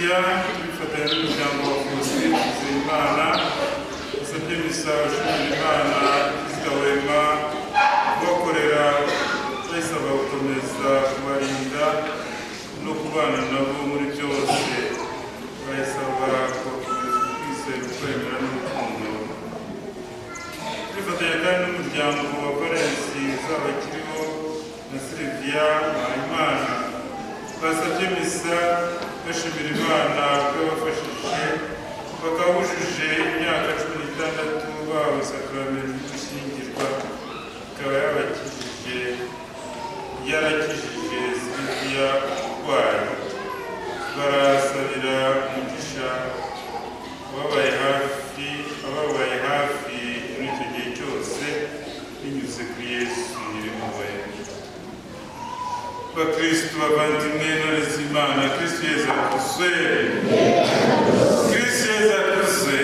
Ukarisitiya twifatanya n'umuryango wa Faustin Twizeyimana usabye misa ushimira Imana izidahwema kubakorera, bayisaba gukomeza kubarinda no kubana nabo muri byose, bayisaba kubakomeza kwizera, ukwemera n'urukundo. Twifatanya kandi n'umuryango wa Valensi Uzabakiriho na Sylvia Mpayimana basabye misa bashimira Imana ko yabafashije bakaba bujuje imyaka 16 bahawe isakaramentu ry'ugushyingirwa, ikaba yabakijije, yarakijije Sylvia uburwayi. Barasabira umugisha ababaye hafi muri icyo gihe cyose binyuze kuri Yesu Nyirimpuhwe. Bakristu bavandimwe, ntore z'Imana, Kristu Yezu akuzwe! Kristu Yezu akuzwe!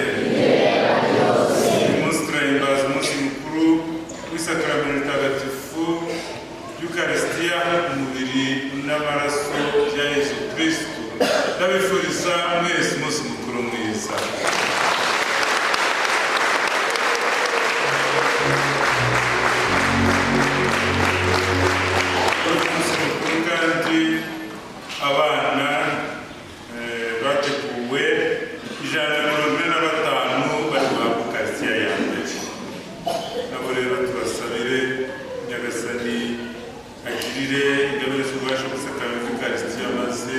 Uyu munsi turahimbaza umunsi mukuru w'Isakaramento Ritagatifu y'Ukarisitiya, umubiri n'amaraso bya Yezu Kristu. Ndabifuriza mwese umunsi mukuru mwiza. Kuri uyu munsi mukuru kandi abana bateguwe 145 bari guhabwa Ukarisitiya ya mbere. Nabo rero tubasabire, Nyagasani agirire ingabire z'ububasha bw'Isakaramento ry'Ukarisitiya maze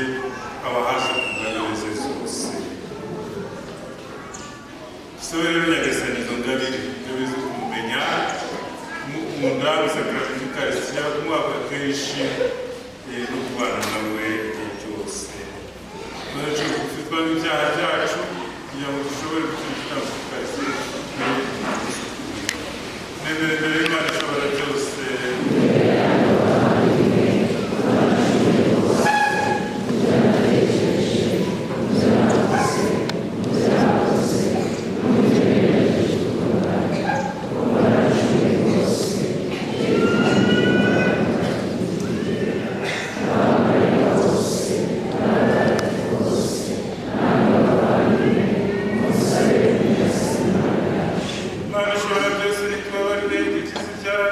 abahaze ku ngabire ze zose. Dusabe rero Nyagasani izo ngabire, ingabire zo kumumenya, kumukunda, Isakaramento ry'Ukarisitiya, kumuhabwa kenshi no kubana nawe igihe cyose. Tuzaciye bugufi twanga ibyaha byacu kugira ngo dushobore gutsinda igitambo cy'Ukarisitiya gifite. Nemera imbere y'Imana Ishobora Byose Imana Ishobora Byose nitubabarire, dukize ibyaha.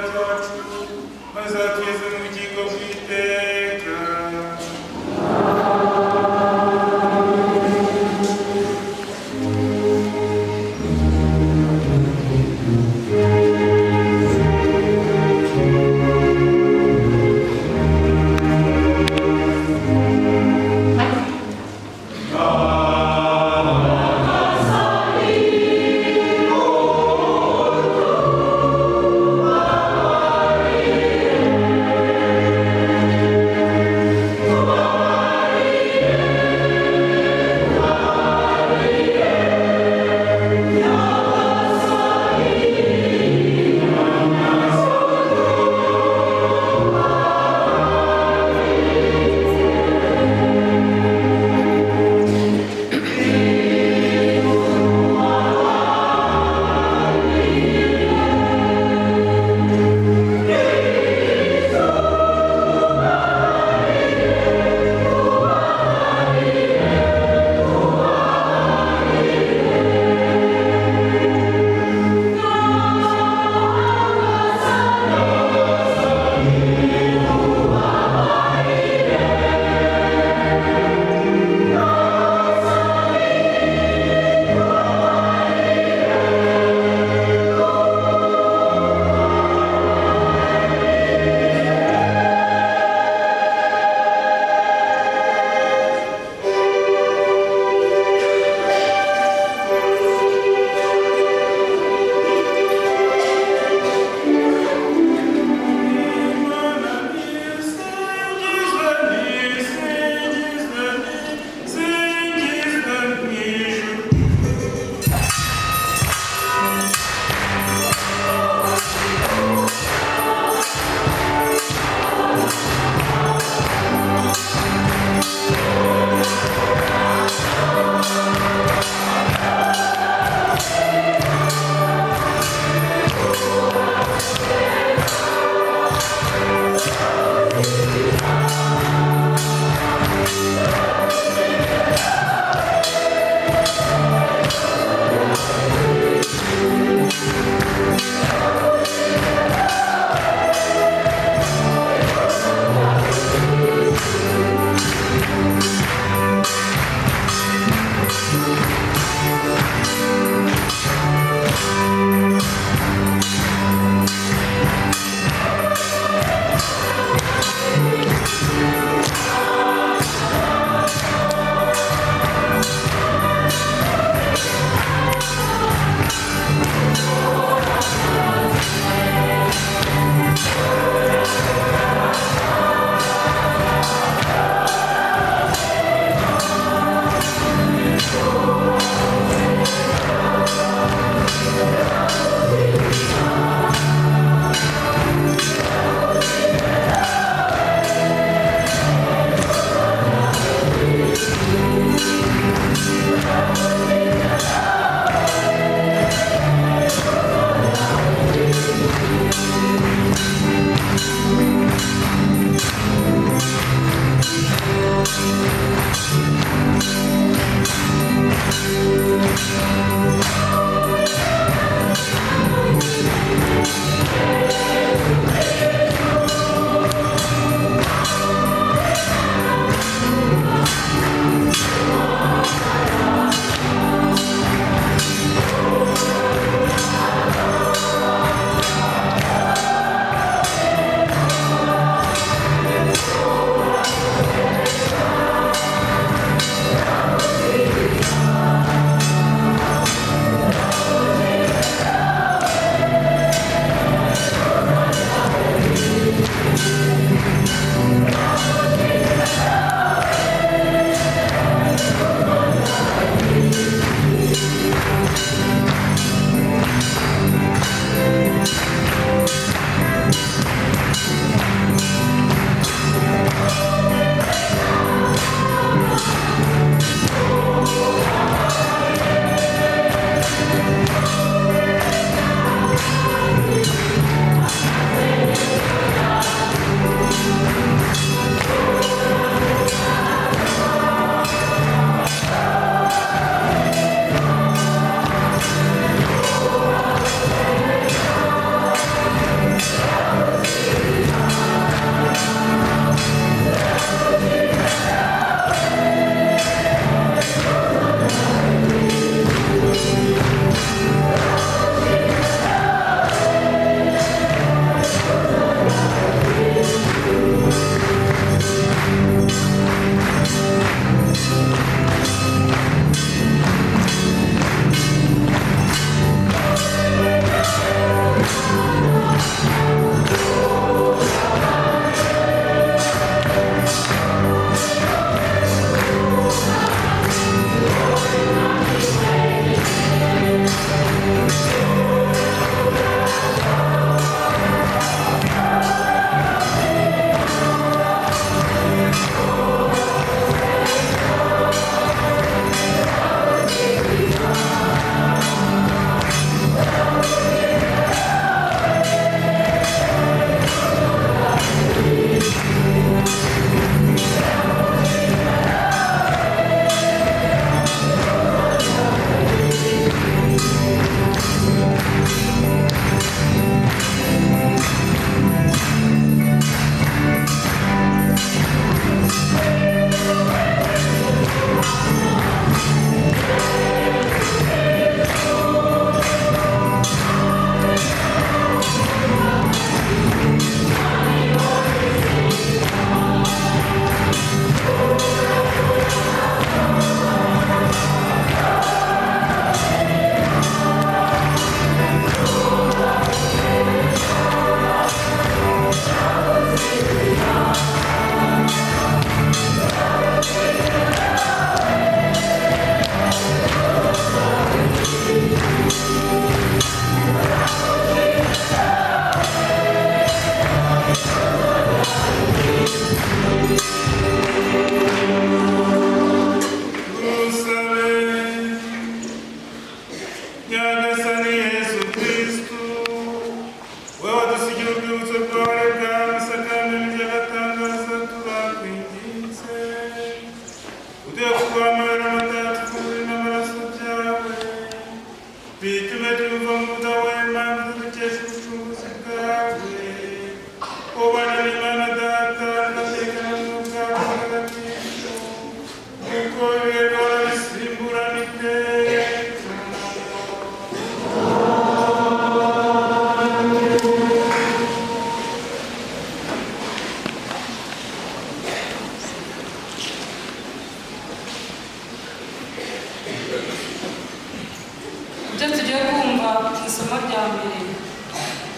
rya mbere.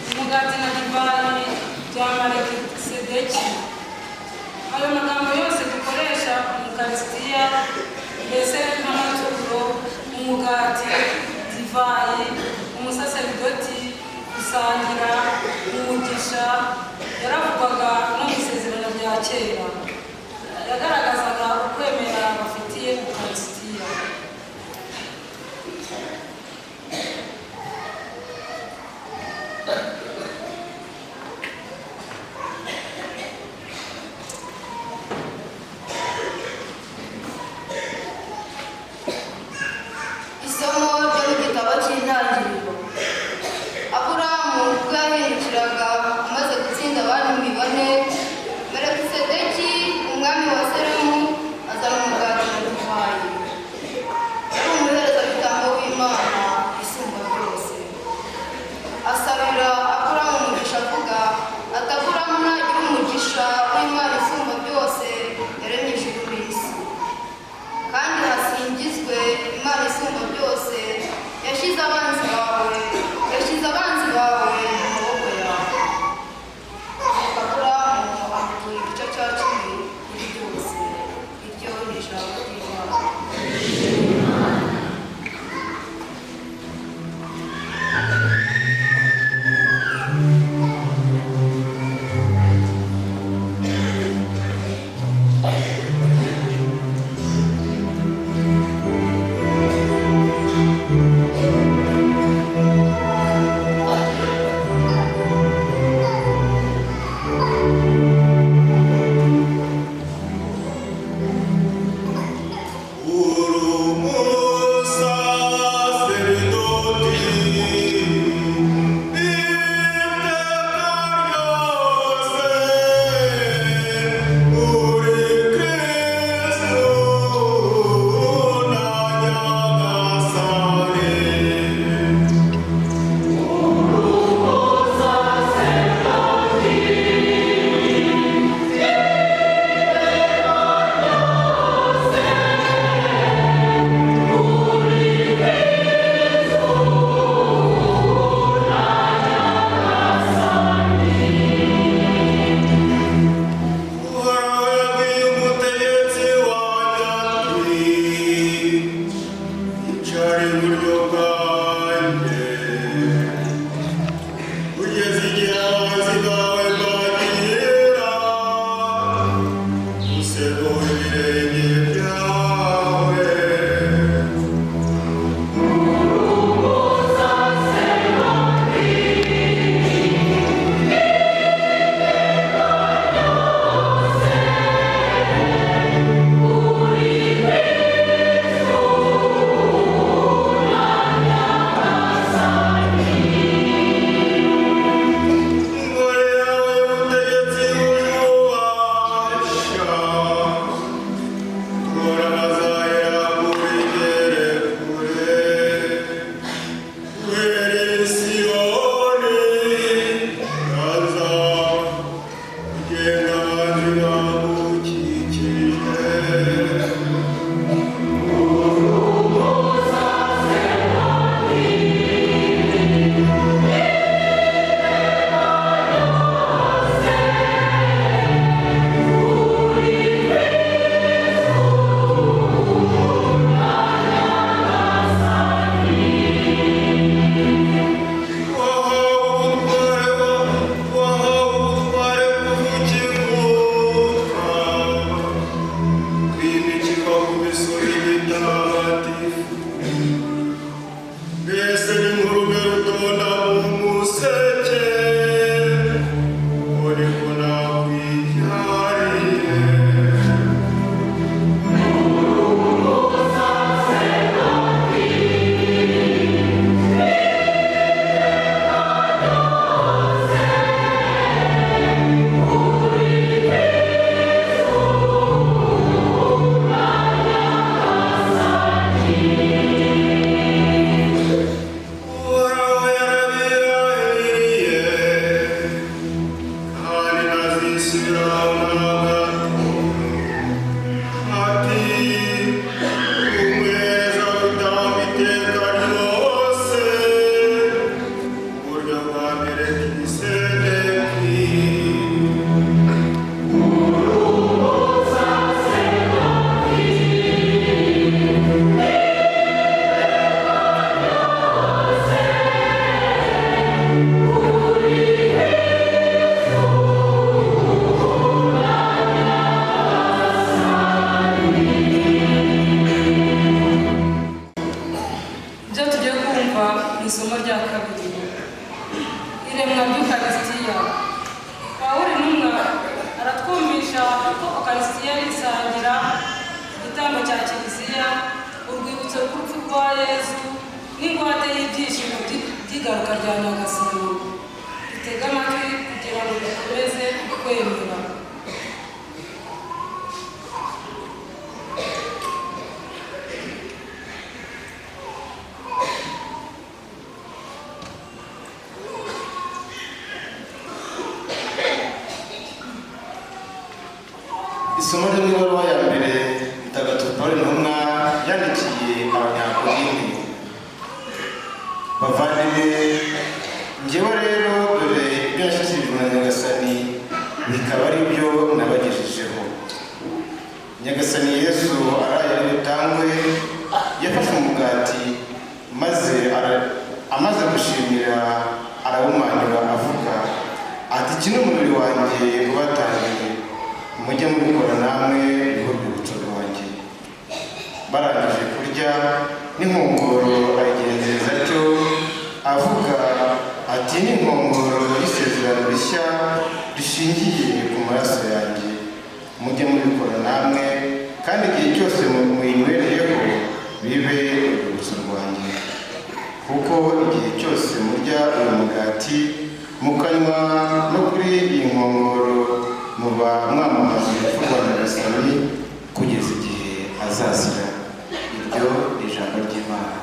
Umugati na divayi bya Melikisedeki. Ayo magambo yose dukoresha mu Ukarisitiya, mbese nk'amaturo, umugati, divayi, umusaseridoti, gusangira, umugisha, yaravugwaga no mu Isezerano rya Kera. Yagaragazaga ukwemera bafitiye Ukarisitiya. Isomo ryo mu gitabo cy'Intangiriro. Aburahamu ubwo yahindukiraga amaze gutsinda abami bane, Melikisedeki rwa Yezu n'ingwate y'ibyishimo by'igaruka rya Nyagasani. Dutege amatwi kugira ngo dukomeze kwemera. Isomo ryo mu ibaruwa ya mbere Mutagatifu Pawulo intumwa yandikiye Abanyakorinti. Bavandimwe, njyewe rero dore ibyo nashyikirijwe na Nyagasani bikaba ari byo nabagejejeho. Nyagasani Yezu araye ari butangwe, yafashe umugati maze amaze gushimira arawumanyura avuga ati: "Iki ni umubiri wanjye ubatangiye, mujye mubikora namwe bibe urwibutso rwanjye." Barangije kurya, n'inkongoro ayigenzereza atyo avuga ati: "Ni inkongoro y'isezerano rishya rishingiye ku maraso yanjye, mujye mubikora namwe kandi igihe cyose muyinywereyeho bibe urwibutso rwanjye. Kuko igihe cyose murya uyu mugati mukanywa no kuri iyi nkongoro, muba mwamamaza urupfu rwa Nyagasani kugeza igihe azazira." Iryo ni ijambo ry'Imana.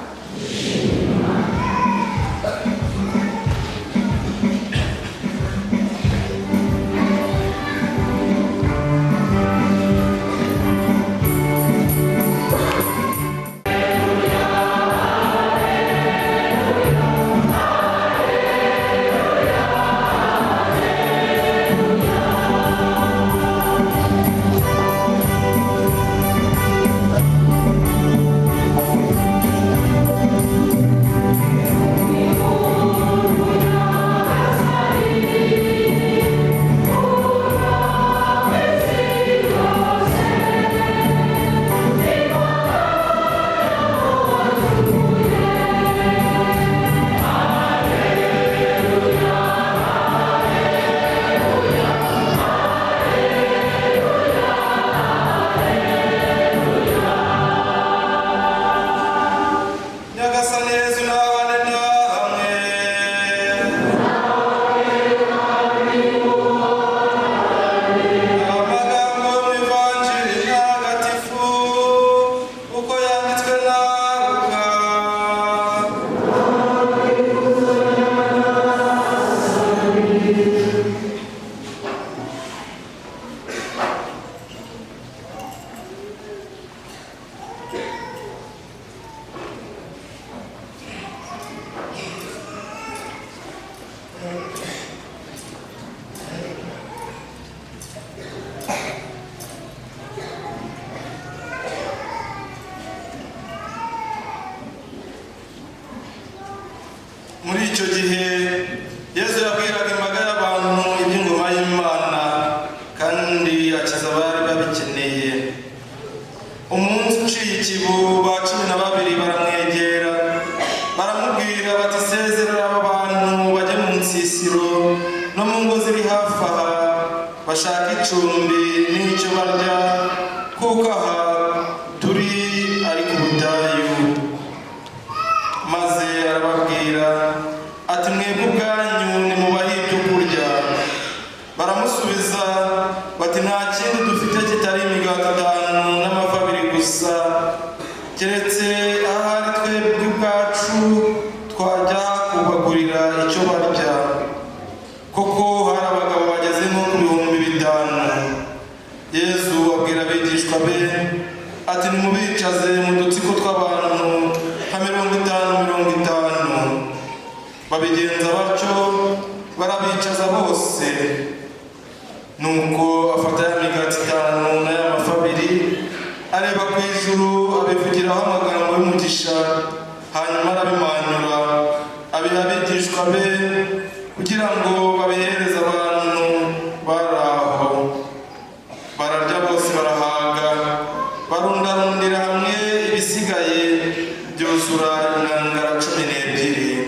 Nyagasani Yezu n'abane namwe. Amagambo yo mu Ivanjiri ntagatifu uko yanditswe na Luka. Muri icyo gihe Yezu yabwiraga imbaga y'abantu iby'ingoma y'Imana, kandi akiza abari babikeneye. Umunsi uciye ikibu, ba 12 baramwegera baramubwira bati: "Sezerera aba bantu bajye mu nsisiro no mu ngo ziri hafi aha bashaka icumbi n'icyo barya, kuko aha turi ari ku butayu." Maze arababwira ati: "Mwebwe ubwanyu nimubahe ibyo kurya." Baramusubiza bati: "Nta kindi dufite kitari imigati 5 n'amafi 2 gusa, keretse ahari twebwe ubwacu twajya kubagurira icyo barya." Koko hari abagabo bageze nko ku 5000. Yezu abwira abigishwa be ati: "Nimubicaze mu dutsiko tw'abantu nka 50 50." Babigenza batyo, barabicaza bose. Nuko afata ya migati 5 na ya mafi 2, areba ku ijuru, abivugiraho amagambo y'umugisha, hanyuma arabimanyura abiha abigishwa be kugira ngo babihereze abantu bari aho. Bararya bose barahaga, barundarundira hamwe ibisigaye byuzura inkangara 12.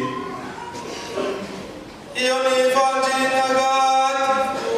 Iyo ni Ivanjiri ntagatifu.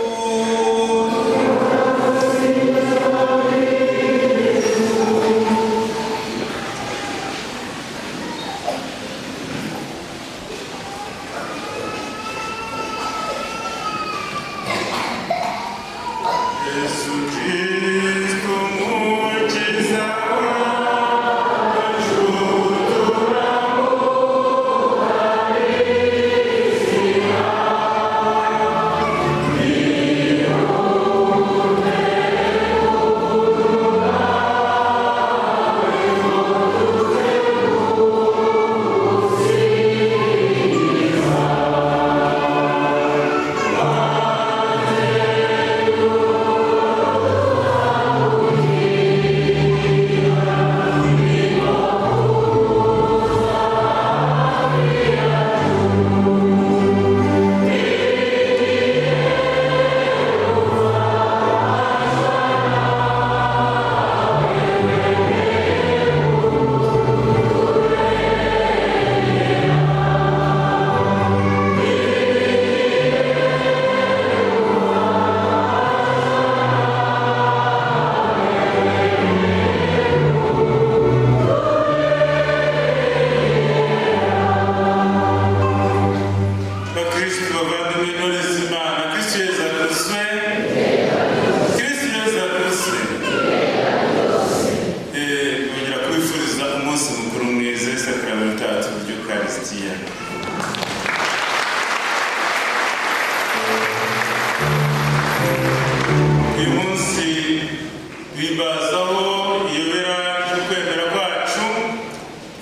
Duhimbazaho iyobera ry'ukwemera kwacu.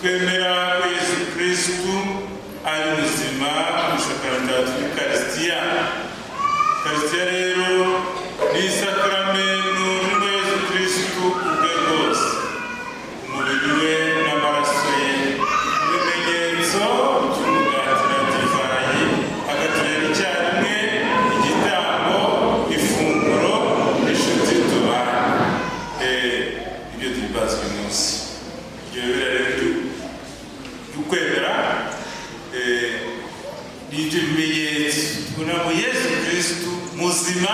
Twemera ko Yesu Kristu ari muzima mu isakaramentu ry'Ukarisitiya. Ukarisitiya rero ni isakaramentu ririmo Yesu Kristu ubwe rwose, umubiri we n'amaraso ye, ibimenyetso by'umugati na divayi, agatubera icyarimwe igitambo, ifunguro n'inshuti tubana. Ibyo duhimbaza uyu munsi, iryo yobera rero ry'ukwemera, ni ibyo bimenyetso tubona mu Yesu Kristu muzima,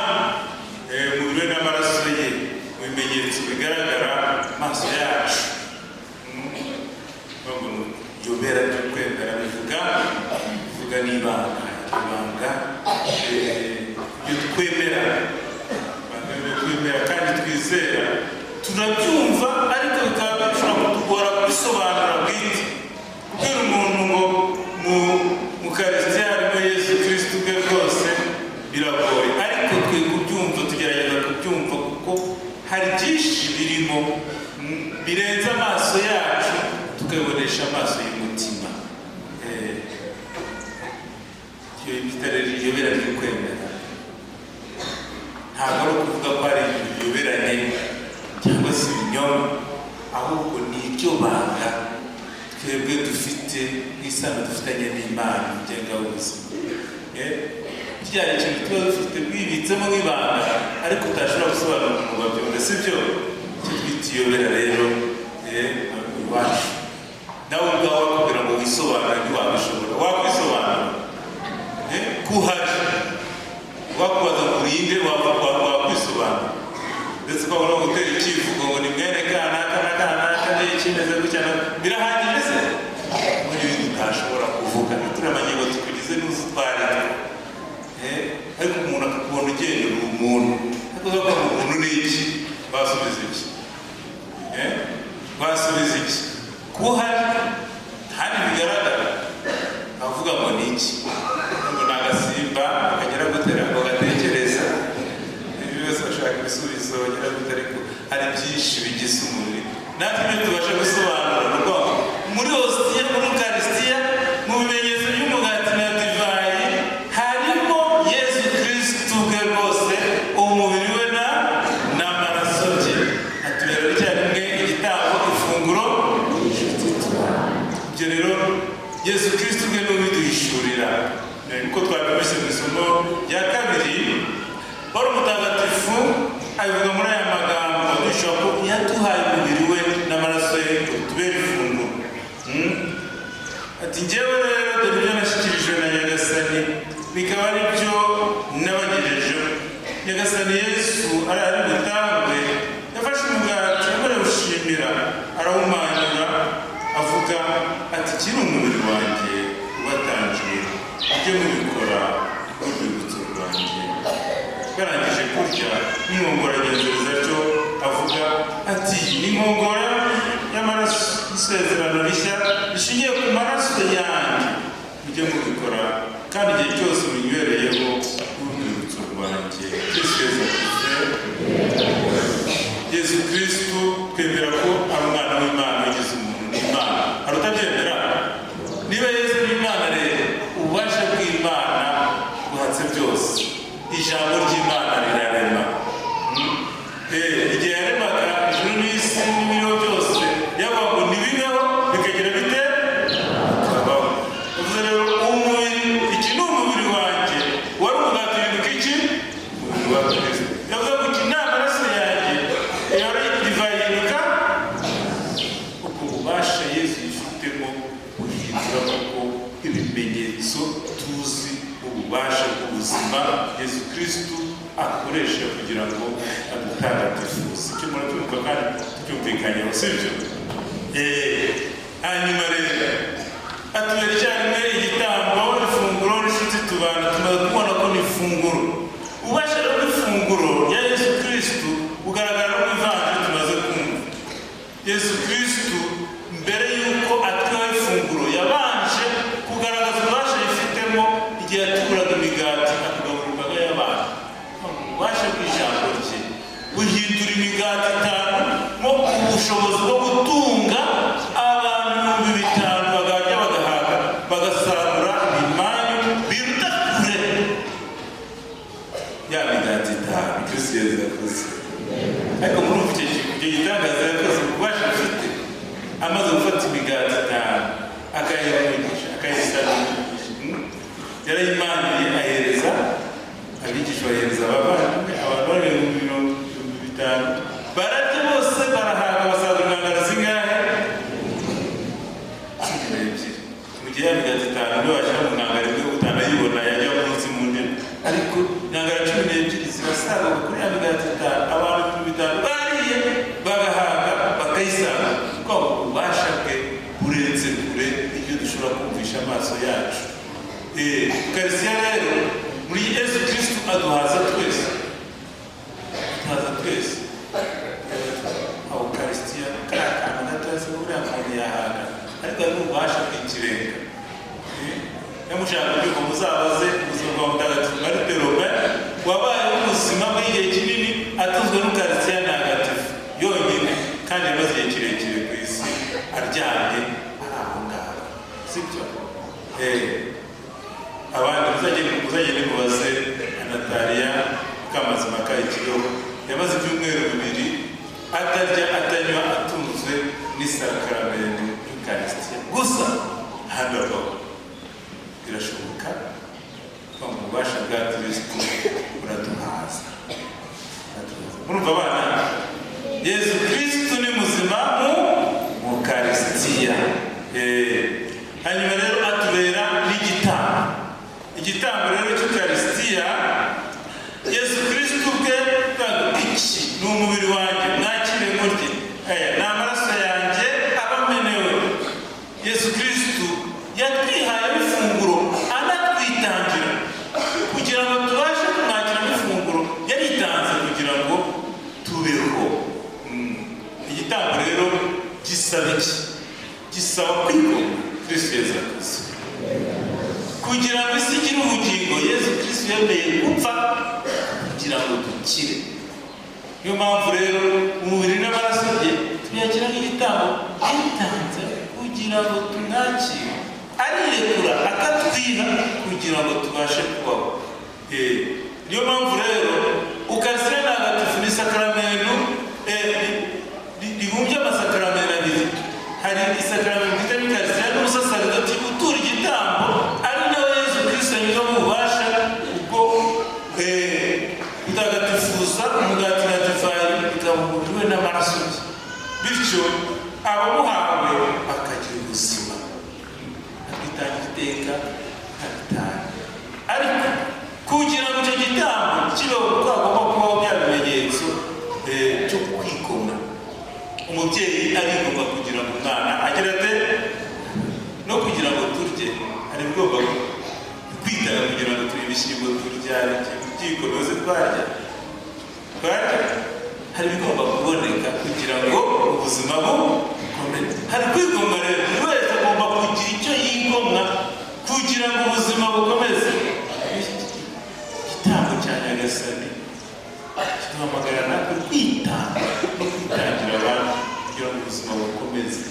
umubiri we n'amaraso ye, mu bimenyetso bigaragara mu maso yacu. Yobera ry'ukwemera bivuga n'ibanga, ibanga ibyo twemera, ibanga ibyo twemera kandi twizera, turabyumva, ariko bikaba bishobora kutugora kubisobanura bwite. Kubwira umuntu ngo mu Karisitiya harimo Yesu Kristu ubwe rwose biragoye, ariko twe kubyumva, tugerageza kubyumva, kuko hari byinshi birimo birenze amaso yacu, tukabibonesha amaso y'umutima. Iyo bita rero iyobera ry'ukwemera, ntabwo ari ukuvuga ko ari ibintu biyoberanye cyangwa se ibinyoma, ahubwo ni ibyo banga twebwe dufite nk'isano dufitanye n'Imana ngenga w'ubuzima. Kirya ikintu tuba dufite bwibitsemo nk'ibanga, ariko utashobora gusobanura umuntu ngo abyumve, si byo? Icyo twita iyobera rero, iwacu, nawe ubwawe kugira ngo wisobanure ntiwabishobora. Wakwisobanura kuhari, wakubaza ngo urinde, wakwisobanura? Ndetse ukabona gutera icyivugo ngo ni mwene kanaka na kanaka n'iki kimeze gutya, birahagije se? Muri ibintu utashobora kuvuga, ntituramanye ngo tukugize n'uzi utwari two. Ariko umuntu akakubona ugenda, uri umuntu, ariko uzavuga ngo umuntu ni iki, wasubiza iki? Wasubiza iki? Kuba uhari kandi bigaragara, avuga ngo ni iki? Ngo ni agasimba kagera gutera ngo gatekereza. Ibi byose bashaka ibisubizo bagera gute, ariko hari byinshi bigize umubiri natwe ibyo tubasha gusobanura. Ni ukuvuga ngo muri Hositiya, muri Ukarisitiya, mu bimenyetso by'umugati na divayi, harimo Yesu Kristu ubwe rwose, umubiri we n'amaraso bye, atubera icyarimwe igitambo, ifunguro. Ibyo rero Yesu Kristu ubwe niwe ubiduhishurira. Nkuko twabyumvise mu isomo rya kabiri, Paul Mutagatifu abivuga muri aya magambo, dushobora ko yaduhaye umubiri we n'amaraso ye ngo tubere ifunguro. Ati: "Njyewe rero, dore ibyo nashyikirijwe na Nyagasani, bikaba ari byo nabagejejeho. Nyagasani Yesu ari butangwe, yafashe umugati, arawushimira, arawumanyura, avuga ati: 'Iki ni umubiri wanjye ubatangiye, mujye mubikora nk'urwibutso rwanjye.' Barangije kurya, n'inkongoro agenzereza atyo, avuga ati: 'Ni inkongoro y'amaraso y'isezerano rishya rishingiye ku maraso yanjye. Mujye mubikora kandi igihe cyose munywereyeho nk'urwibutso rwanjye.'" Kristu Yesu akuze. Yesu Kristu twemera ko ari umwana w'Imana wagize umuntu n'Imana. Hari utabyemera? Niba Yesu ari Imana rero, ububasha bw'Imana buhatse byose. Ijambo ry'Imana rirarema. Igihe yaremaga ijuru n'isi n'ibiriho byose, yavuga ngo ntibibeho, bikagira bite? Bikabaho. Bivuze rero umubiri, iki ni umubiri wanjye, wari umugati uhinduka iki? Umubiri wa Kristo. Yavuze ngo iki ni amaraso yanjye, yari divayi ihinduka. Ubwo bubasha Yesu yifitemo buhindura koko ibimenyetso tuzi, ububasha bw'ubuzima Yesu Kristu akoresha kugira ngo adutagatifuze. Icyo murabyumva kandi tucyumvikanyeho, si byo? Hanyuma rero atubera icyarimwe igitambo, ifunguro n'inshuti tubana. Tumaze kubona ko ni ifunguro. Ububasha rero bw'ifunguro rya Yesu Kristu bugaragara no mu ivanjiri tumaze kumva. Yesu Kristu mbere y'uko atwiha ifunguro, yabanje kugaragaza ububasha yifitemo igihe yatuburaga imigati akagaburira imbaga y'abantu. Ububasha bw'ijambo rye buhindura imigati 5. Ubushobozi bwo gutunga abantu 5000 bagarya bagahaga bagasagura ibimanyu biruta kure ya migati 5 Kristo Yesu yakoze. Ariko murumva icyo gitangaza yakoze, ububasha afite, amaze gufata imigati 5 akayiha, akayisabira, yarayimaniye, ahereza abigisha, bahereza abavandimwe, abantu bari 5000 bararya bose barahaga, basagura inkangara zingahe? 12. Mu gihe ya migati 5 niyo washyira mu nkangara imwe utanayibona, yajya munsi mu ndimi, ariko inkangara 12 zirasaguka kuri ya migati 5. Abantu 5000 bariye bagahaga bakayisaga, kuko ububasha bwe burenze kure ibyo dushobora kumvisha amaso yacu. Ukarisitiya rero muri Yesu Kristo aduhaza twese, aduhaza twese. Ukarisitiya kariya kantu gatoya se buriya muntu yahaga, ariko hari n'ububasha bw'ikirenga. Niba mushaka kubyumva muzabaze ubuzima bwa Mutagatifu Marite Robin, wabayeho ubuzima bw'igihe kinini atunzwe n'Ukarisitiya ntagatifu yonyine, kandi yamaze igihe kirekire ku isi aryamye ari aho ngaho, sibyo? Abandi muzagende mubaze Anatariya Kamazimaka Ikibeho, yamaze ibyumweru 2 atarya atanywa, atunzwe n'isakaramentu y'Ukarisitiya gusa. Hano birashoboka ko mu bubasha bwa Kristo buraduhaza. Murumva abana, Yesu Kristo ni muzima mu Ukarisitiya. Hanyuma rero atubera n'igitambo. Igitambo rero cy'Ukarisitiya, Yesu Kristo ubwe, iki ni umubiri wanjye, mwakire murye, aya ni amaraso yanjye abamenewe. Yesu Kristo yatwihaye ifunguro anatwitangira kugira ngo tubashe kumwakira ifunguro, yaritanze kugira ngo tubeho. Igitambo rero gisaba iki? Gisaba kwigomwa. Kristo Yesu akoze kugira ngo isi igire ubugingo. Yesu Kristo yemeye gupfa kugira ngo dukire. Niyo mpamvu rero umubiri n'amaraso bye tuyakira nk'igitambo yitanze kugira ngo tumwakire, arirekura akatwiha kugira ngo tubashe kubaho. Niyo mpamvu rero Ukarisitiya ntagatifu ni isakaramentu ribumbye amasakaramentu abiri. Hari isakaramentu bita Ukarisitiya n'umusasaridoti utura igitambo, ari nawe Yesu Kristo anyuza mu bubasha ubwo kutagatifuza umugati na divayi bikaba umubiri we n'amaraso ye, bityo abamuhawe bakagira ubuzima. Akitangira iteka akabitanga, ariko kugira ngo icyo gitambo kibeho kuko hagomba kubaho bya bimenyetso cyo kwigomwa. Umubyeyi arigomwa kugira ngo umwana agire ate, no kugira ngo turye hari ubwoba kwitanga kugira ngo turye ibishyimbo turya, by'ibikomeze twarya twarya, hari ibigomba kuboneka kugira ngo ubuzima bukomere. Hari kwigomwa rero, buri wese agomba kugira icyo yigomwa kugira ngo ubuzima bukomeze. Igitambo cya Nyagasani kiduhamagara natwe kwitanga no kwitangira abandi kugira ngo ubuzima bukomeze,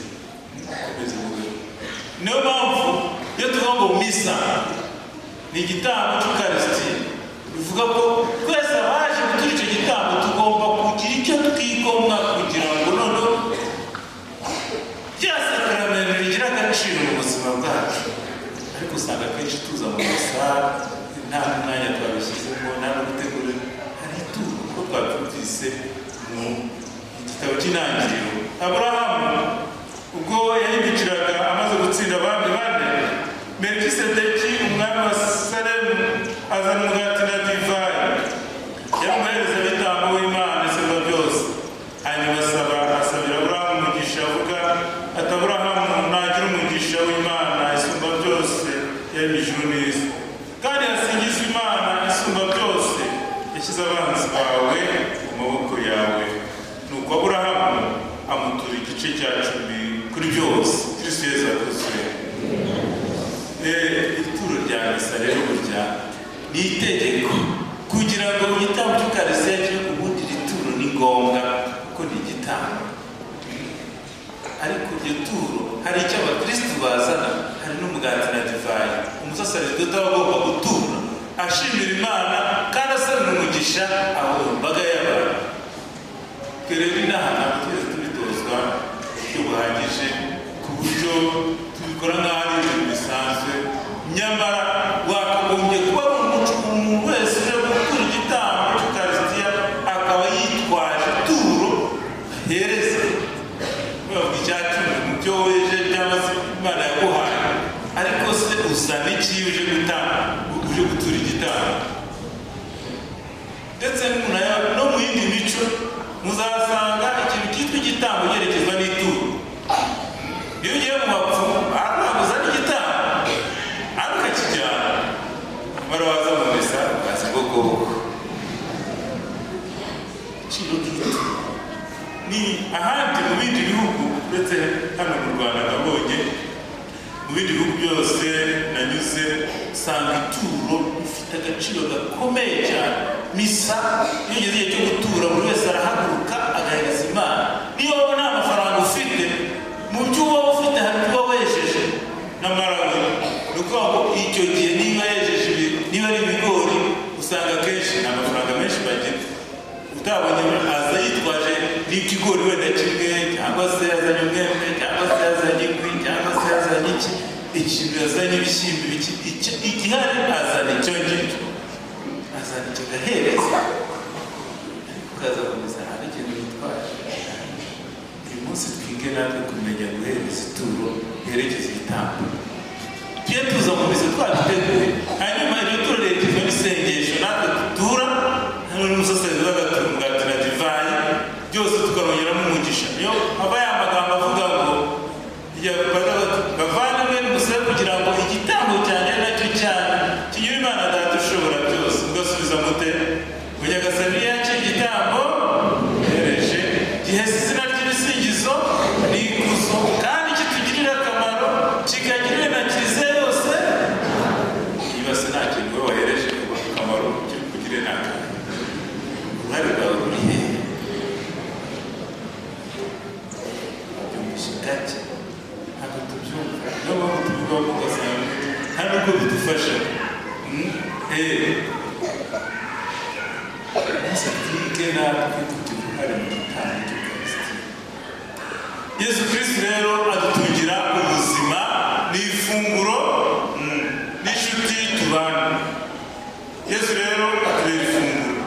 bukomeze bubeho. Niyo mpamvu iyo tuvuga ngo misa ni igitambo cy'Ukarisitiya, bivuga ko twese abaje gutura icyo gitambo tugomba kugira icyo twigomwa kugira ngo noneho rya sakaramentu rigira agaciro mu buzima bwacu. Ariko usanga akenshi tuza mu misa nta mwanya twabishyizemo, nta no gutegura. Hari ituro, kuko twabyumvise mu gitabo cy'Intangiriro. Aburahamu ubwo yahindukiraga amaze gutsinda abami bane, Melikisedeki umwami wa Salemu azana umugati na divayi, yari umuherezabitambo w'Imana Isumba Byose. Hanyuma asaba, asabira Aburahamu umugisha, avuga ati: "Aburahamu nagira umugisha w'Imana Isumba Byose yaremye ijuru n'isi, kandi hasingizwe Imana Isumba Byose yashyize abanzi bawe mu maboko yawe." Nuko Aburahamu amutura igice cya 10 kuri byose. Kristo Yesu akuzwe. Ituro rya misa rero burya ni itegeko kugira ngo igitambo cy'Ukarisitiya kibe. Ubundi iri turo ni ngombwa kuko ni igitambo. Iryo turo hari icyo abakirisitu bazana, hari n'umugati na divayi. Umusaseridoti aba agomba gutura ashimira Imana kandi asabira umugisha abo mbaga y'abantu. Twe rero inaha ntabwo tugeze tubitozwa mu buryo buhagije, ku buryo tubikora nk'aho ari ibintu bisanzwe, nyamara wakagombye kuba ari umuco umuntu wese uje gutura igitambo cy'Ukarisitiya akaba yitwaje ituro ahereza. Bavuga icya cumi mu byo weje cyangwa se Imana yaguhaye, ariko se uzana iki iyo uje gutanga, uje gutura igitambo? Ndetse no mu yindi mico muzasanga ikintu cyitwa igitambo cyerekezwa n'ituro. Iyo ugiye mu bapfumu barakubaza uzana igitambo ariko ukakijyana, nyamara waza mu misa ukaza ibokoboko. Agaciro k'ituro ni ahandi mu bindi bihugu, ndetse hano mu Rwanda nabonye, mu bindi bihugu byose nanyuze usanga ituro rifite agaciro gakomeye cyane. Misa iyo ugeze igihe cyo gutura, buri wese arahaguruka agahereza Imana. Niyo waba nta mafaranga ufite, mu byo uba ufite hari ibyo uba wejeje n'amarawe. Ni ukuvuga ngo icyo gihe niba yejeje, niba ari ibigori, usanga akenshi nta mafaranga menshi bagira. Utabonye aza yitwaje n'ikigori wenda kimwe, cyangwa se yazanye umwembe, cyangwa se yazanye inkwi, cyangwa se yazanye iki, ikintu yazanye, ibishyimbo, iki, igihari azana icyo ngicyo, azana icyo gahereza, ariko ukaza komeza nta n'ikintu yitwaje. Uyu munsi twige natwe kumenya guhereza ituro riherekeza igitambo. Tujye tuza mu misa twabiteguye, hanyuma iryo turo riherekezwa n'isengesho natwe dutura, hano n'umusaseridoti agatura umugati na divayi, byose tukarongeramo umugisha. Niyo aba ya magambo avuga ngo bavandimwe, nimusabe kugira ngo igitambo cyanjye nacyo cyane kinyure Imana Data ushobora byose. Mugasubiza mute? Ngo Nyagasani yakire igitambo hereje, gihese izina ry'ibisingizo n'ikuzo, kandi kitugirira akamaro, kikagirira na kiliziya yose. Niba se nta kintu wowe wahereje akamaro kiri ni akahe? Uruhare rwawe ruri hehe? Byumvishe gake, ntabwo tubyumva, niyo mpamvu tubivamo ugasanga nta nubwo bidufasha. Maze twige natwe kugira uruhare mu gitambo cy'Ukarisitiya. Yesu Kristo rero adutungira ubuzima n'ifunguro n'inshuti tubana. Yesu rero atubera ifunguro.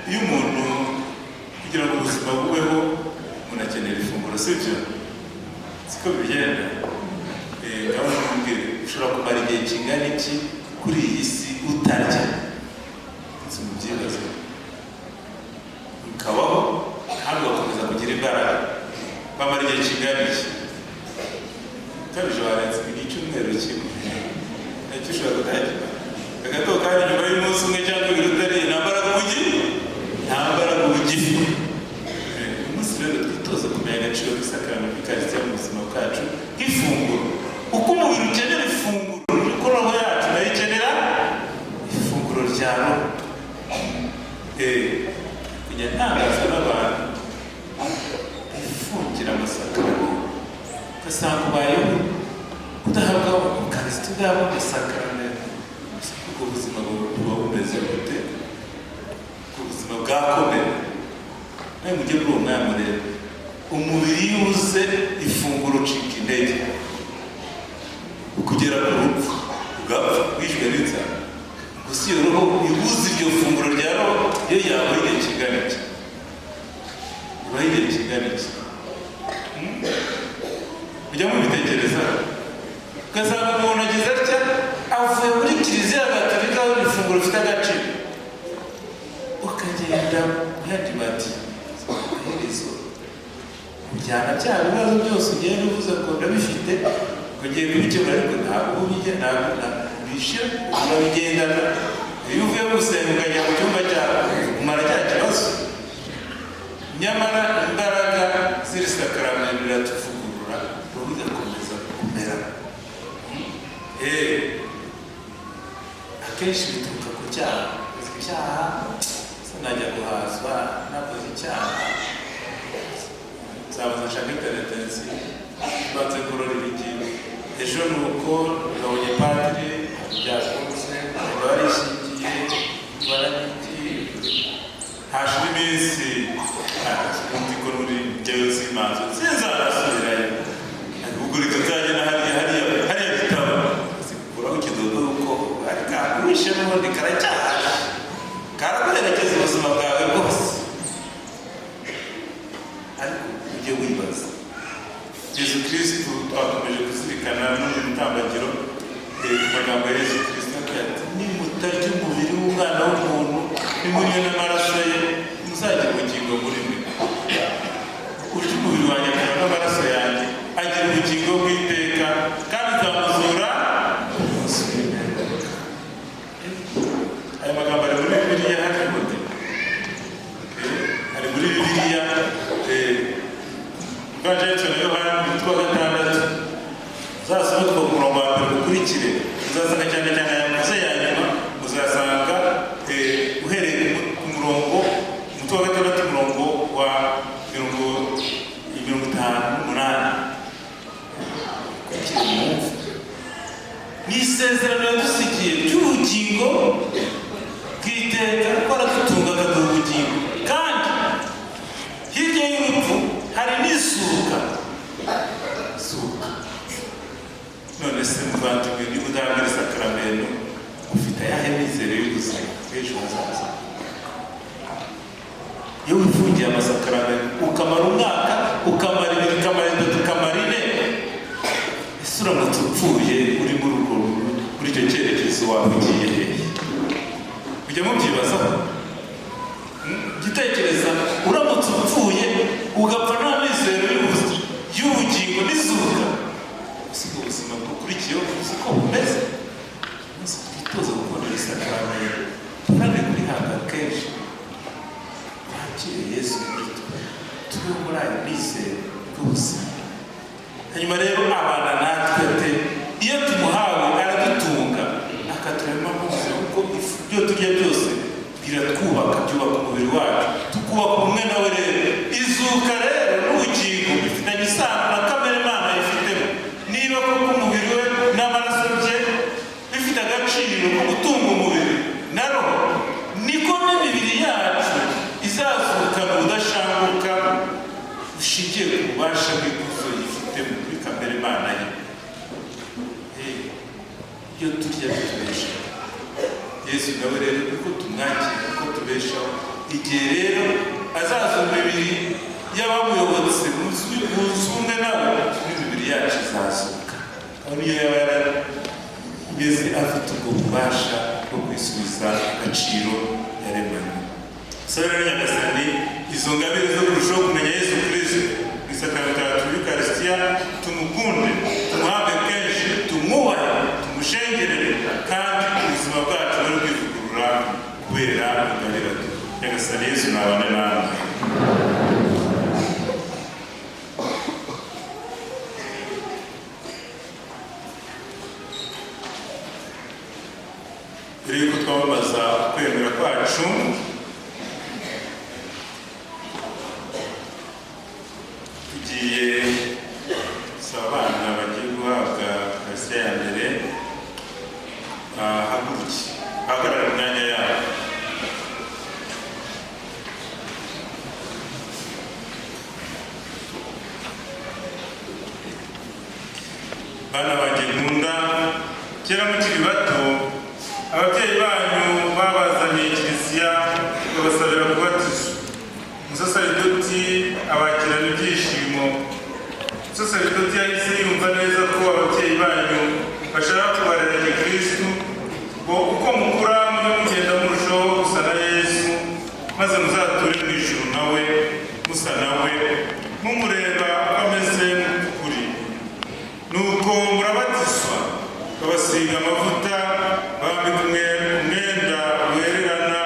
Iyo umuntu, kugira ngo ubuzima bubeho, umuntu akenera ifunguro, sibyo? Siko bigenda? Ngaho mumbwire, ushobora kumara igihe kingana iki kuri iyi si utarya? Si mubyibaze, ukabaho kandi ugakomeza kugira imbaraga, bamara igihe kingana iki? Ukabije warenze icyumweru kimwe, nacyo ushobora kutagira agato, kandi nyuma y'umunsi umwe cyangwa ibiri utariye, nta mbaraga uba ugira, nta mbaraga uba ugifite. Uyu munsi rero twitoze kumenya agaciro k'isakaramentu ry'Ukarisitiya mu buzima bwacu nk'ifunguro. Uko umubiri ukenera ifunguro, niko roho yacu nayo ikenera ifunguro rya roho. Kujya ntangazwa n'abantu bifungira amasakaramentu, ugasanga ubayeho udahabwa Ukarisitiya, udahabwa amasakaramentu. Ubwo buzima buba bumeze gute? Ubwo buzima bwakomeye. Nawe mujye muri uwo mwanya murebe, umubiri iyo ubuze ifunguro ucika intege kugera ku rupfu, ugapfa wishwe n'inzara. Gusa iyo roho ibuze iryo funguro rya roho, iyo yabaho igihe kingana iki? Ibaho igihe kingana iki? Mujya mubitekereza, ugasanga umuntu agize atya avuye muri Kiliziya Gatolika aho ifunguro rifite agaciro, ukagenda mu yandi mati, amaherezo ujyana bya bibazo byose ugenda uvuze ngo ndabifite, ngo ngiye kubikemura, ariko ntabwo ubijya, ntabwo bishira, urabigendana. Iyo uvuye gusenga ukajya mu cyumba cyawe, umara cya kibazo. Nyamara imbaraga z'iri sakaramentu riratuvugurura, roho igakomeza kumera. Akenshi bituruka ku cyaha. Icyaha, sinajya guhazwa nakoze icyaha. Nzabanza nshaka penetensi, mbanze ngororera ingingo. Ejo ni uko nabonye padiri byakunze, barishingiye, baranigiye. Hashira iminsi undi ko nuri njyewe simanzo sinzanasubirayo, ubwo reka nzagenda hariya hariya hariya bitabo zikuraho ikidodo, uko ariko wishe n'ubundi karacyahaje, karaguherekeza ubuzima bwawe bwose. Ariko ujye wibaza, Yezu Kirisitu twakomeje kuzirikana no mu mutambagiro ku magambo ya Yezu Kirisitu agira ati: "Nimutarya umubiri w'umwana w'umuntu, nimunywe n'amaraso ye, muzagira ubugingo muri mwe. Urya umubiri wanjye akanywa n'amaraso yanjye agira ubugingo bw'iteka, kandi nzamuzura umunsi w'imperuka." Aya magambo ari muri Bibiliya, hariho ari muri Bibiliya, Ivanjiri na Yohani umutwe wa 6. Uzasome kuva ku murongo wa mbere ukurikire, uzasanga cyane cyane aya maze ya nyuma. Uzasanga uhereye ku murongo, umutwe wa 6, umurongo wa 58. Ukurikire mwumve. Ni isezerano yadusigiye ry'ubugingo bw'iteka, kuko aradutunga akaduha ubugingo, kandi hirya y'urupfu hari n'isuka isuka. None se muvandimwe, niba udahabwa isakaramentu, ufite ayahe mizero y'ubuzima bw'ejo hazaza? Iyo wifungiye amasakaramentu ukamara umwaka, ukamara 2, ukamara 3, ukamara 4, ese uramutse upfuye uri muri urwo muri icyo cyerekezo, waba ugiye hehe? Ujya mubyibazaho? Gitekereza, uramutse upfuye ugapfa nta mizero y'ubugingo n'izuka, usiga ubuzima bukurikiyeho uzi ko bumeze. Umunsi twitoza gukunda isakaramentu, duharanire kurihabwa kenshi, twakire Yesu muri twe, tubeho muri ayo mizero y'ubuzima. Hanyuma rero abana natwe ate? Iyo tumuhawe aradutunga, akaturema ubuzima, kuko ibyo turya byose biratwubaka, byubaka umubiri wacu, tukubaka ubumwe nawe. Rero izuka rero n'ubugingo bifitanye isano na kamere Imana ifitemo. Niba koko umubiri we n'amaraso bye bifite agaciro ko gutunga umubiri na roho, niko n'imibiri yacu izazukana ubudashanguka bushingiye ku bubasha bw'ikuzo yifitemo kuri kamere Imana ye. Iyo turya bitubeshaho. Yesu nawe rero uko tumwakira uko tubeshaho. Igihe rero azaza imibiri y'abamuyobotse munsi umwe nawe, n'imibiri yacu izazuka, aho niyo yaba yarageze afite ubwo bubasha bwo kwisubiza agaciro yaremanywe. Sabe rero Nyagasani izo ngabire zo kurushaho kumenya Yesu Kristo mu isakaramentu y'Ukarisitiya, tumukunde, tumuhabwe kenshi, tumwubahe, tumushengerere, kandi ubuzima bwacu bari kwivugurura kubera ingabire. Nyagasani Yesu nabane namwe. Mbere y'uko twamamaza kwemera kwacu, tugiye gusaba abana bagiye guhabwa Ukarisitiya ya mbere bahaguruke, bahagarare mu myanya yabo. Bana banjye nkunda, kera mukiri bato ababyeyi banyu babazaniye kiliziya, babasabira kubatizwa. Umusaseridoti abakirana ibyishimo. Umusaseridoti yahise yumva neza ko ababyeyi banyu bashaka kubarera gikristu, ngo uko mukura mujye mugenda murushaho gusa na Yesu, maze muzature mu ijuru nawe, musa nawe, mumureba uko ameze mu by'ukuri. Nuko murabatizwa, babasiga amavuta, bambika umwenda wererana,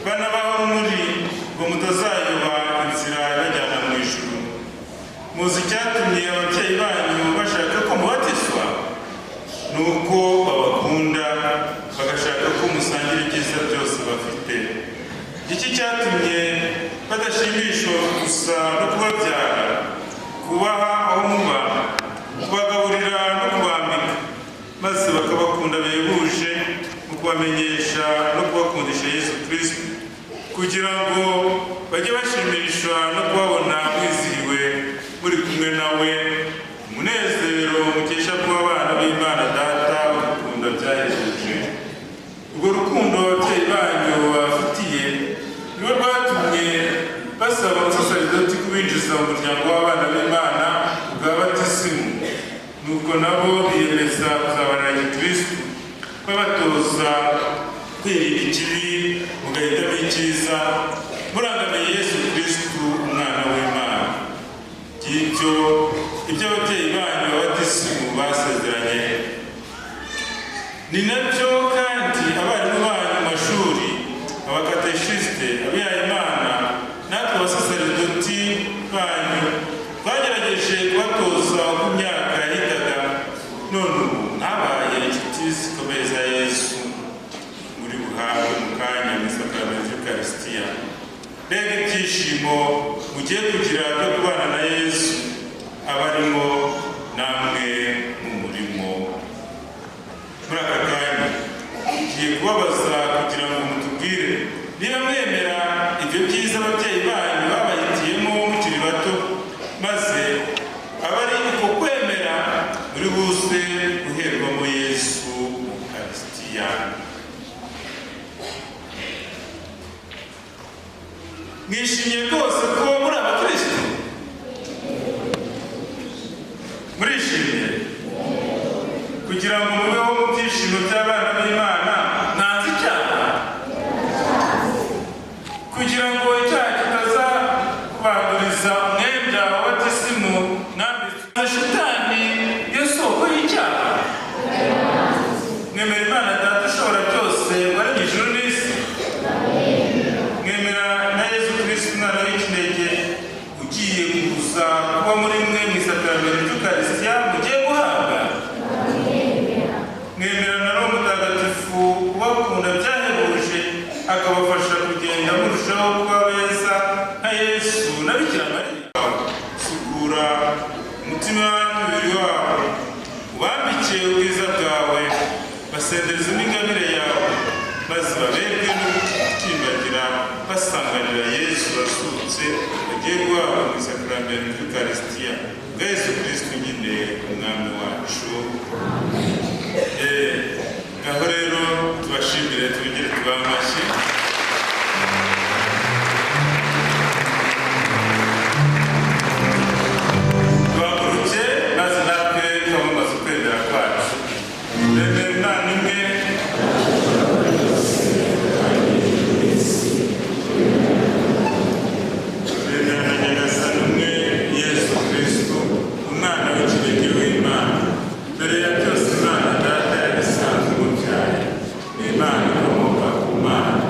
banabaho muri ngo mutazayoba inzira ibajyana mu ijuru. Muzi icyatumye ababyeyi banyu bashaka ko mubatizwa? Ni uko babakunda, bagashaka ko musangira ibyiza byose bafite. Iki cyatumye badashimishwa gusa no kubabyara, kubaha aho muba, kubagaburira no kubambika, maze bakabakunda bihebuje mu kubamenyesha no kubakundisha Yesu Kristo, kugira ngo bajye bashimishwa no kubabona mwizihiwe muri kumwe nawe, umunezero mukesha kuba abana b'Imana Data udukunda byahebuje. Urwo rukundo ababyeyi banyu babafitiye nibo rwatumye basaba umusaseridoti kubinjiza mu muryango w'abana b'Imana bwa batisimu, nuko nabo biyemeza kuzabanira gikristu, babatoza kwirinda ikibi mugahitamo icyiza, murangamiye Yesu Kristu umwana w'Imana. Ngibyo ibyo ababyeyi banyu b'abatisimu basezeranye. Ni nabyo kandi abarimu banyu mu mashuri, abakateshisite, abihayimana, natwe abasaseridoti banyu twagerageje kubatoza uko imyaka yahitaga, none ubu mwabaye inshuti zikomeye za Yesu muri buhabwe mu kanya mu isakaramentu ry'Ukarisitiya. Mbega ibyishimo mugiye kugira byo kubana na Yesu abarimo namwe mu murimo. Muri aka kanya tugiye kubabaza kugira ngo mutubwire niba mwemera ibyo byiza ababyeyi banyu babahitiyemo mukiri bato, maze abari uko kwemera muri buze guherwamo Yesu mu Ukarisitiya. Mwishimiye rwose ko muri abakristo? Murishimiye? Kugira ngo mubeho mu byishimo by'abana b'Imana, mwanze icyaha, kugira ngo icyaha kitaza kubanduriza umwenda wa batisimu mwambitswe na shitani yo soko y'icyaha. Mwemera Imana Data ushobora byose waremye ijuru n'isi? Mwemera na Yesu Kristo umwana w'ikinege ugiye kuza kuba muri mwe mu isakaramentu ry'Ukarisitiya mugiye guhabwa? Mwemera na Roho Mutagatifu ubakunda byahebuje akabafasha kugenda murushaho kuba beza nka Yesu na Bikira Mariya? Sukura umutima n'umubiri wabo, ubambike ubwiza bwawe, basendereze n'ingabire yawe, maze baberwe no gukimbagira basanganira Yesu wasutse bagiye guhabwa mu isakaramentu ry'Ukarisitiya bwa Yesu Kristo nyine umwami wacu. Ngaho rero tubashimire, tubigire tubahe amashyi. Duhaguruke maze natwe twamamaze ukwemera kwacu. Remera Imana imwe, remera na Nyagasani umwe Yesu Kristo umwana w'ikinege w'Imana. Mbere ya byose Imana Data yari isanzwe imubyaye, ni Imana ikomoka ku Mana,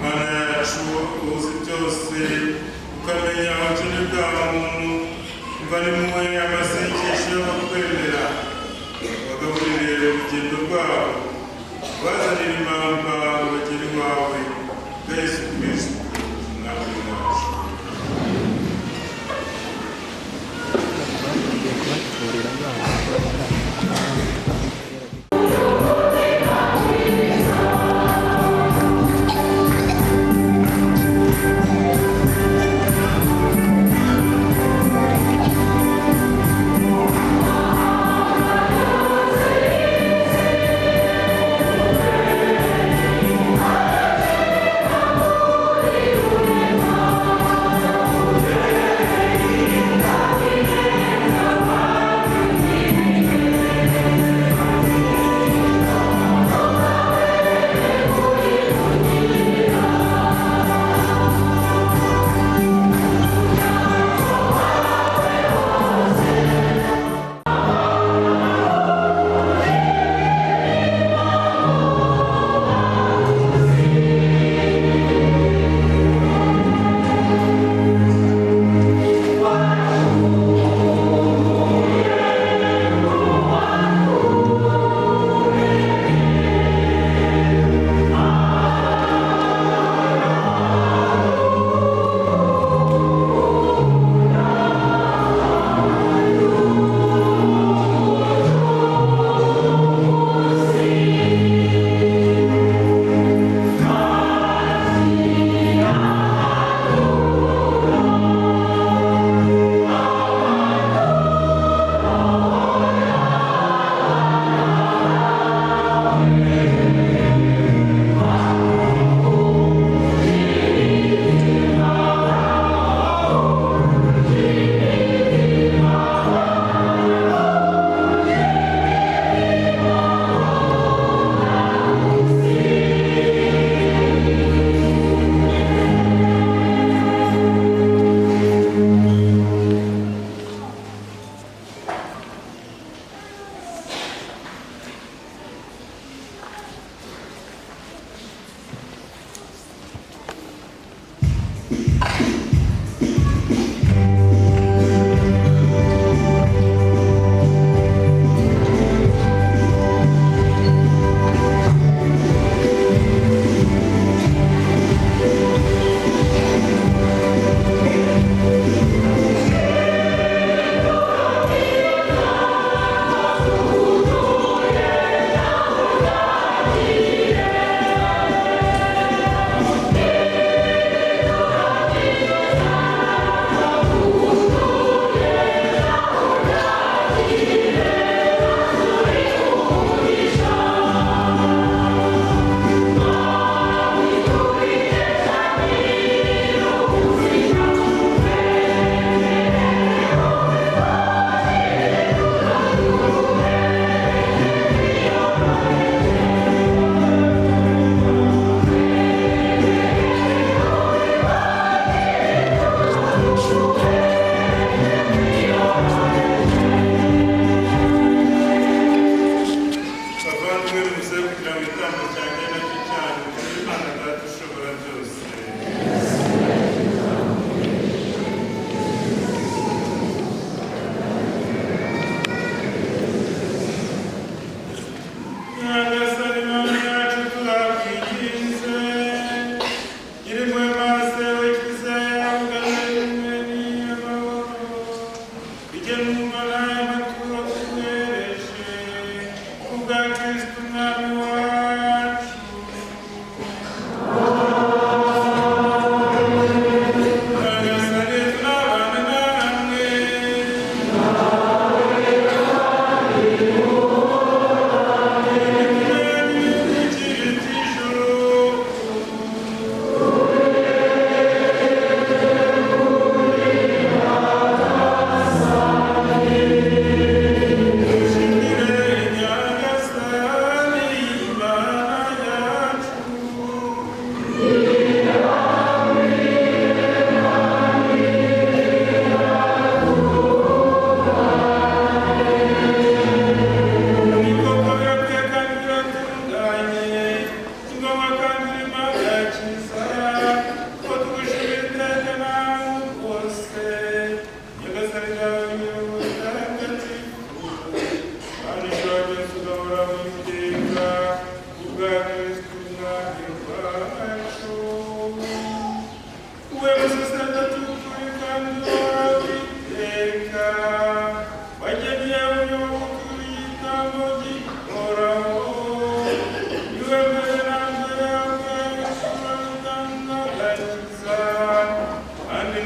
Mana yacu, uzi byose, ukamenya ubukene bwa muntu, umva nimwe amasengesho y'abakwemera, bagaburire urugendo rwabo, bazanire impamba ubagere iwawe, bwa Yesu Kristo Umwami wacu. Thank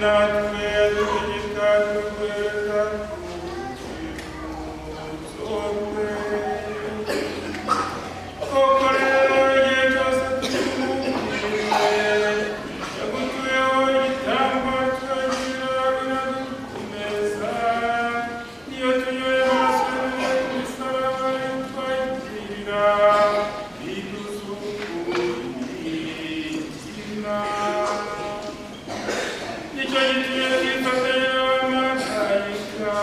Natwe adutegeka kurwereka urwibutso rwe. Koko rero igihe cyose tumwumvise, yagutuyeho igitambo turagira biradukomeza. Iyo tunyoye amaraso ye ku misaraba itwakirira, bidusukura imitima. Nicyo gitumye twifatanya n'abamarayika,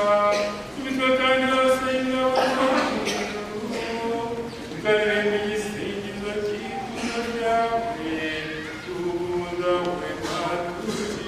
imitwe kandi yose y'ingabo zo mu ijuru, tukaririmba igisingizo cy'ikuzo ryawe, tuvuga we tuti.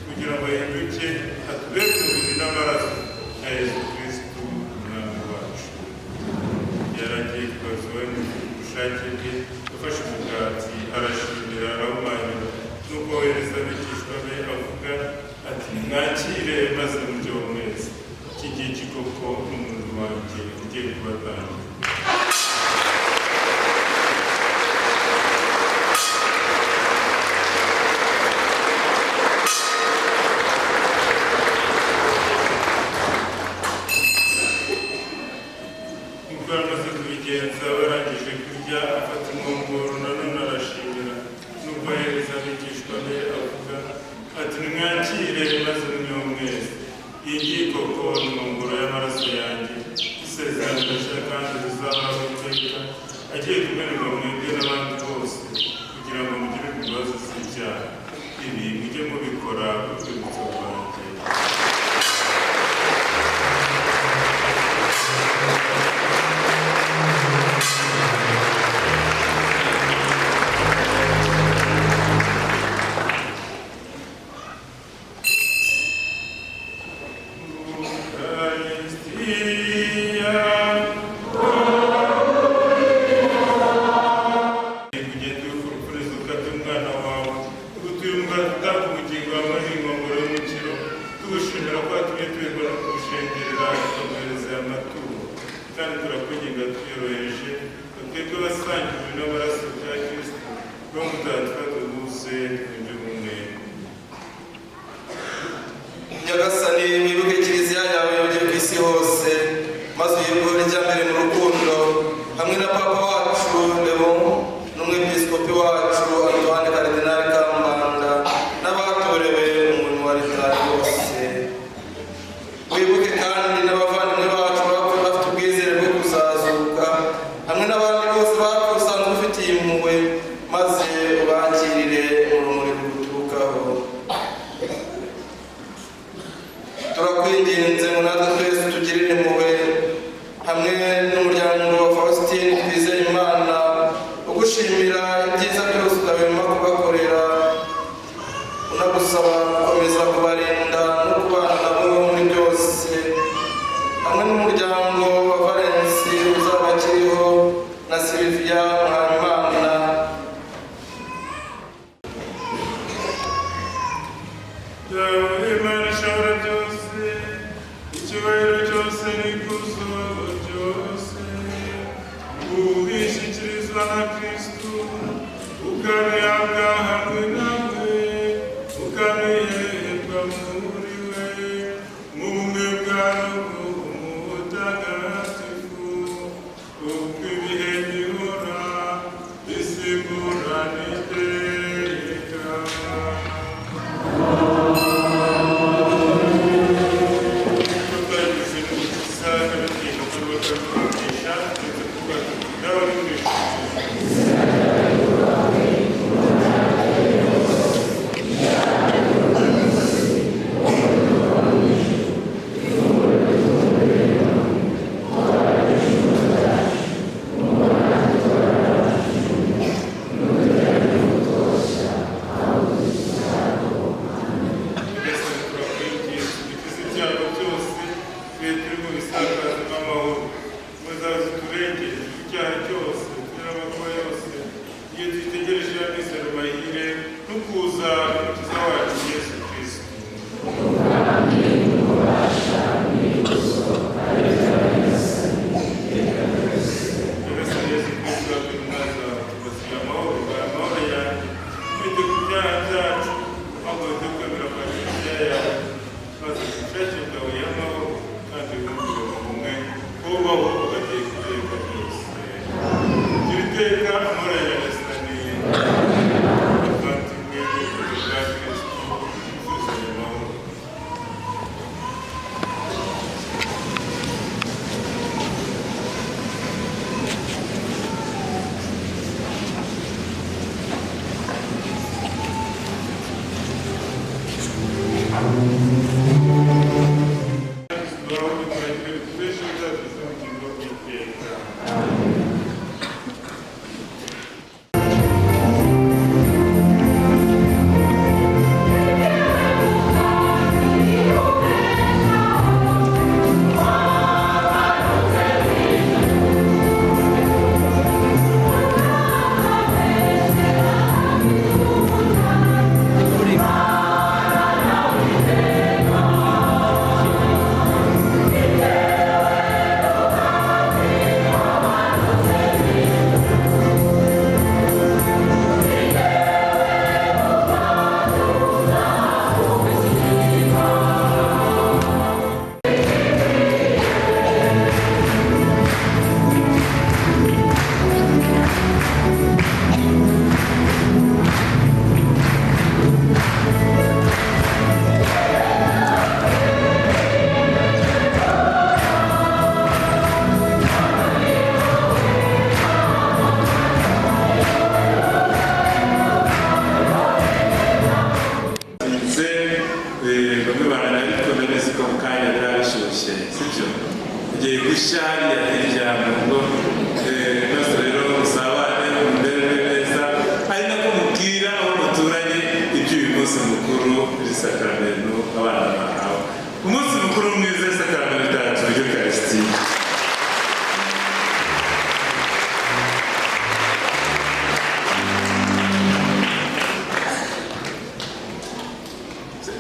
Kugira ngo ahinduke atubere umubiri n'amaraso ya Yesu Kristo umwami wacu. Yaragiye kubazuwe n'ubushake bwe, yafashe umugati arashimira arawumanyura, nuko wohereza abigishwa be avuga ati: mwakire maze murye mwese, iki ngiki koko ni umubiri wanjye ugiye kubatanga. Nk'uko yamaze kubigenza barangije kurya, afata inkongoro nanone arashimira, nuko ahereza abigishwa be avuga ati: nimwakire maze munywe mwese, iyi ngiyi koko ni inkongoro y'amaraso yanjye, isezerano rishya kandi rizahoraho iteka, agiye kumeneka mwebwe n'abandi bose kugira ngo mugire imbabazi z'ibyaha. Ibi mujye mubikora urwibutso rwanjye. Kugenda urupfu by'umwana wawe, ugutuye umugati utanga ubugingo hamwe n'inkongoro y'umukiro, tugushimira ko watumye tuberwa no kuwushengerera tukaguhereza aya maturo. Kandi turakwinginga twiyoroheje ngo twebwe abasangijwe n'amaraso bya Kristo, Roho Mutagatifu aduhuze twunge ubumwe. Nyagasani, wibuke kiliziya yawe yogeye ku isi hose, maze uyiyobore ijya mbere mu rukundo, hamwe na Papa wacu Leon n'umwepiskopi wacu Antoine Karidinali Kambanda n'abatorewe umurimo wa leta bose. Wibuke kandi n'abavandimwe bacu bapfuye bafite ubwizere bwo kuzazuka, hamwe n'abandi bose bapfuye usanzwe ufitiye impuhwe, maze ubakirire mu rumuri ruguturukaho. Turakwinginze ngo natwe twese tugirire impuhwe hamwe n'umuryango wa Faustin Twizeyimana, ugushimira ibyiza byose udahwema kubakorera, unagusaba gukomeza kubarinda no Dawe Imana ishobora byose, icyubahiro cyose n'ikuzo byose, ubishyikirizwa na Kristo, ukabihabwa hamwe nawe, ukabiherwa muri we, mu bumwe bwa Roho Mutagatifu, uko ibihe bihora bisimburana iteka. Ibyago byose twe turi mu bisakazo n'amahoro, muzaze turengere icyaha cyose turi amakuba yose, iyo twitegereje ya mizero mahire no kuza k'Umukiza wacu Yesu Kristo. Nyagasani Yesu Kristo wabwira umwanzi wawe tubasiga amahoro, baha amahoro yanjye, twite ku byaha byacu, ahubwo wite kwemera kwa Kiliziya yawe, maze ubushake bwawe y'amahoro kandi wumvire mu bumwe, kubaho ugateka iteka ryose. Gira iteka amahoro ya Nyagasani, bavandimwe n'urukundo rwa Kristo, twuzuzanye amahoro. Duhoraho dukuragire bitubeshe bizatugeze mu bugingo bw'iteka. Nze bamwe bararariko ndabizi ko mu kanya biraba bishyushye, sibyo? Ugiye gushya hariya hirya mu rugo, maze rero musabane mumerere neza, ari nako mubwira abo muturanye iby'uyu munsi mukuru w'isakaramentu abana bahawe. Umunsi mukuru mwiza w'isakaramentu itatu ry'Ukarisitiya.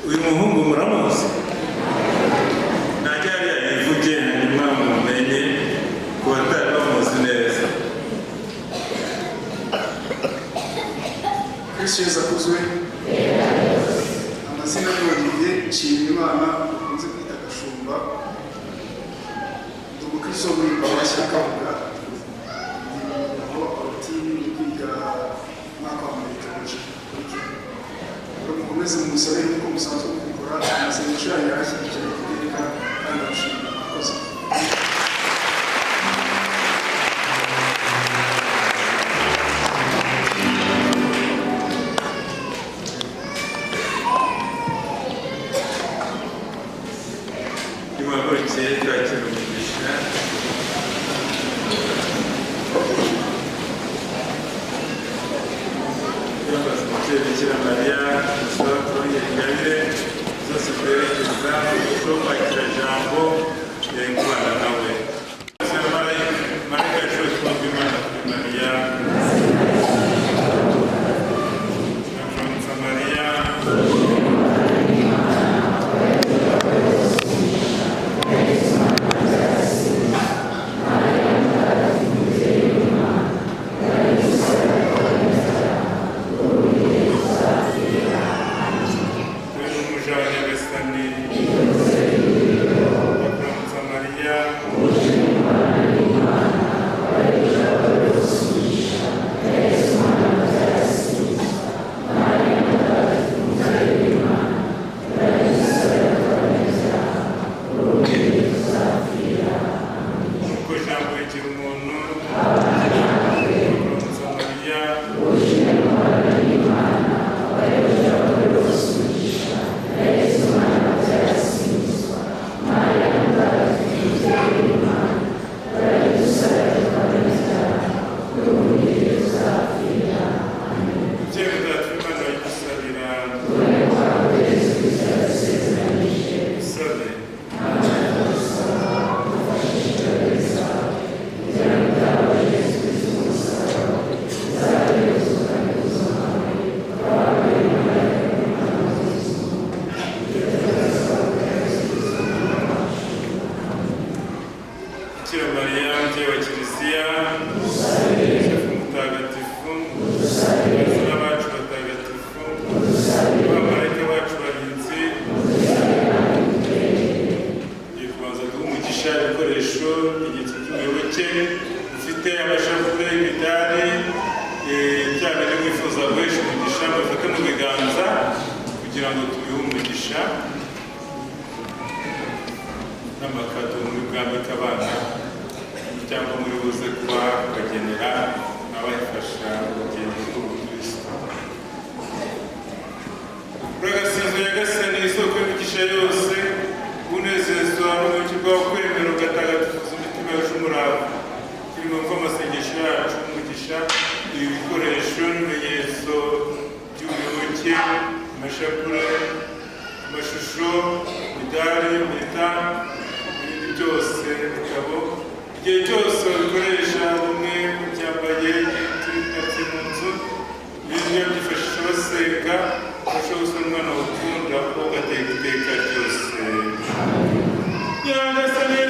Uyu muhungu muramuzi? Najya hariya yivuge hanyuma mumenye ku batari bamuzi neza. Kristo Yesu akuzwe. Amazina ni Olivier Nshimiyimana bakunze kwita Gashumba. Ndi umukristo wo muri paruwasi ya Kabuga. Ndi mu muryango w'Abaporotini ndi kwiga umwaka wa mbere teoloji kuri Kenya. Rero mukomeze mumusabe nk'uko musanzwe mubikora, amasengesho yanyu yarashyigikira iteka kandi arashimira. Murakoze. Nimuhaguruke twakira umugisha. Yambaza umubyeyi Bikira Mariya, dusaba turongera ingabire zose twerekeza turusheho kwakira jambo kubana nawe. Marayika yashoboye twumva Imana kuri Mariya. Mariya. Singizwa Nyagasani, isoko y'imigisha yose, unezezwa n'ubuki bwawe kwemera ugatagatifuza imitima yuje umurava. Turimo ko amasengesho yacu umugisha ibi bikoresho n'ibimenyetso by'ubuyoboke, amashapure, amashusho, imidari, impeta n'ibindi byose, ibitabo, igihe cyose babikoresha bimwe byambaye ndetse mu nzu, ibindi babyifashisha basenga, barushaho gusa n'umwana bakunda, ugateka iteka ryose. Nyagasani.